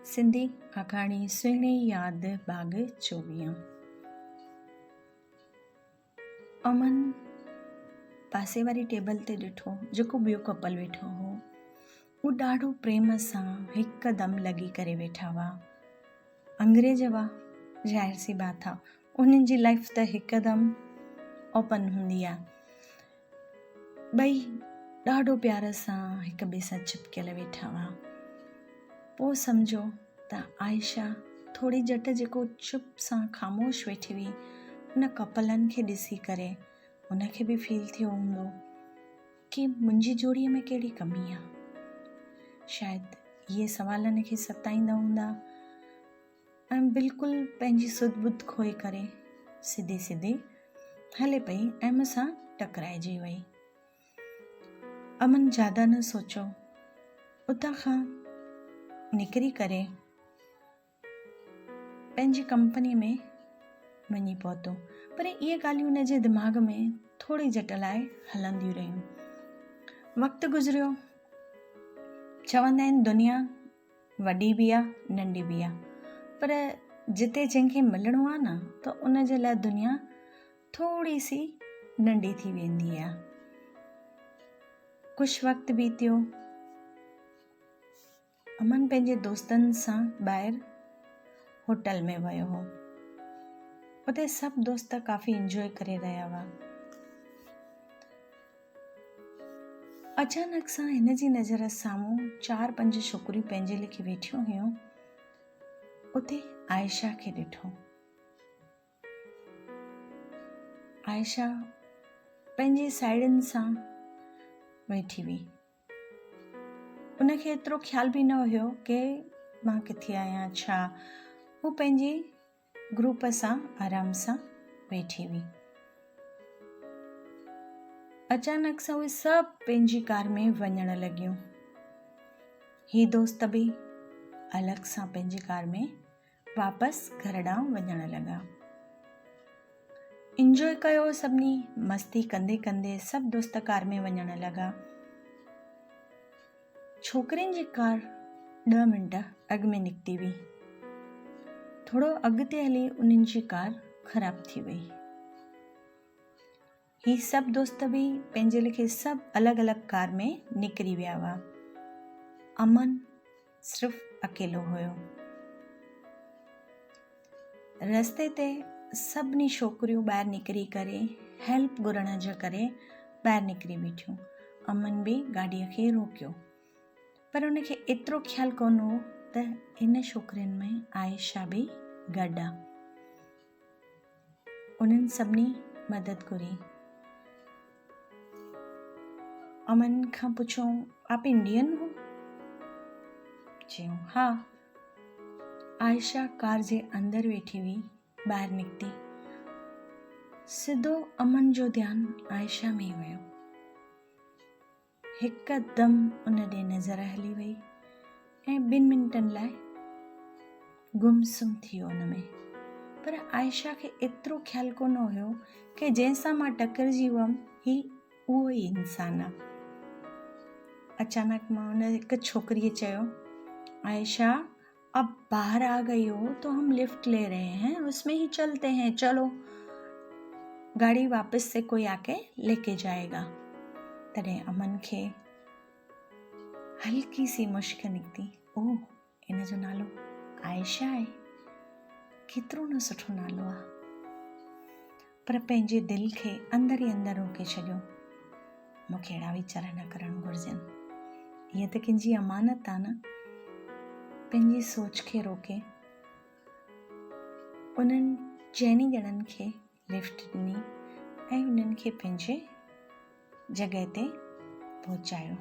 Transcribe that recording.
سنڌي آکاڻي سهڻي ياد ڀاڳ 24. امن پاسي واري ٽيبل تي ڏٺو جيڪو ٻيو ڪپل ويٺو هو. هو ڏاڍو پريم سان هڪدم لڳي ڪري ويٺا هئا. انگريز هئا، ظاهر سي بات آ انهن جي لائف ته هڪدم اوپن هوندي آ. ٻئي ڏاڍو پيار سان هڪ ٻئي سان چپڪيل ويٺا هئا. پوء سمجهيو ته عائشه ٿوري جهٽ جيڪو چپ سان خاموش ويٺي هئي، ان ڪپلن کي ڏسي ڪري ان کي به فيل ٿيو هوندو ڪي منهنجي جوڙيء ۾ ڪهڙي ڪمي آ. شايد اهي سوال هن کي ستائيندا هوندا ۽ بلڪل پنهنجي سڌ ٻڌ کوئي ڪري سڌي سڌي هلي پئي ۽ مون سان ٽڪرائجي وئي. امن زياده نه سوچيو، اتان کان نڪري ڪري پنهنجي ڪمپني ۾ وڃي پهتو. پر اهي ڳالهيون هن جي دماغ ۾ ٿوري جهٽ لاء هلنديون رهيون. وقت گذريو. چوندا آهن دنيا وڏي به آ ننڍي به آ پر جتي جنهن کي ملڻو آ نه ته ان جي لاء دنيا ٿوري سي ننڍي ٿي ويندي آ. ڪجهه وقت بيتيو. امن پنهنجي دوستن سان ٻاهر هوٽل ۾ ويو هو. اتي سڀ دوست ڪافي انجوائي ڪري رهيا هئا. اچانڪ سان هن جي نظر سامهون چار پنج ڇوڪريون پنهنجي لکي ويٺيون هيون. اتي عائشه کي ڏٺو. عائشه پنهنجي ساهيڙين سان ويٺي هئي. ان کي ايترو خيال به نه هيو ڪي مان ڪٿي آهيان ڇا. هو پنهنجي گروپ سان آرام سان ويٺي هئي. اچانڪ سان اهي سڀ پنهنجي ڪار ۾ وڃڻ لڳيون. هي دوست به الڳ سان پنهنجي ڪار ۾ واپس گهر ڏانهن وڃڻ لڳا. انجوائي ڪيو سڀني، مستي ڪندي ڪندي سڀ دوست ڪار ۾ وڃڻ لڳا. ڇوڪرين جي ڪار 10 منٽ اڳ ۾ نڪتي هئي. ٿورو اڳتي هلي انهن جي ڪار خراب ٿي وئي. هي سڀ دوست به پنهنجي لکي سڀ الڳ الڳ ڪار ۾ نڪري ويا هئا. امن صرف اڪيلو هيو. رستي تي سڀني ڇوڪريون ٻاهر نڪري ڪري هيلپ گهرڻ جي ڪري ٻاهر نڪري بيٺيون. امن به گاڏيء کي روڪيو. پر ان کي ايترو خيال ڪونه هو ته ان ڇوڪرين ۾ عائشه به گڏ آ. انهن سڀني مدد گهري. امن کان پڇيو آپ انڊين هو؟ چيو ها. عائشه ڪار جي اندر ويٺي هئي، ٻاهر نڪتي. سڌو امن جو ڌيان عائشه ۾ ويو. هڪدم ان ڏي نظر هلي وئي ۽ ٻن منٽن لاء گم سم ٿي ويو ان ۾. پر عائشه کي ايترو خيال ڪونه هيو ڪي جنهن سان مان ٽڪرجي ويم هي اهو ئي انسان آ. اچانڪ مان ان هڪ ڇوڪريء چيو، عائشه اب باهر آ گئي هو تو هم لفٽ لي رهي هين اس ۾ هي چلتي هين چلو گاڙي واپس سي ڪوئي آڪي ليڪي جائي گا. تڏهن امن کي هلڪي سي مشڪ نڪتي، اوه ان جو نالو عائشه آهي، ڪيترو نه سٺو نالو آ. پر پنهنجي دل کي اندر ئي اندر روڪي ڇڏيو، مون کي اهڙا ويچار نه ڪرڻ گهرجن، هيء ته ڪنهن جي امانت آ نه. پنهنجي سوچ کي روڪي انهن چئني ڄڻن کي لفٽ ڏني ۽ انهن کي پنهنجي جڳهه تي پهچايو.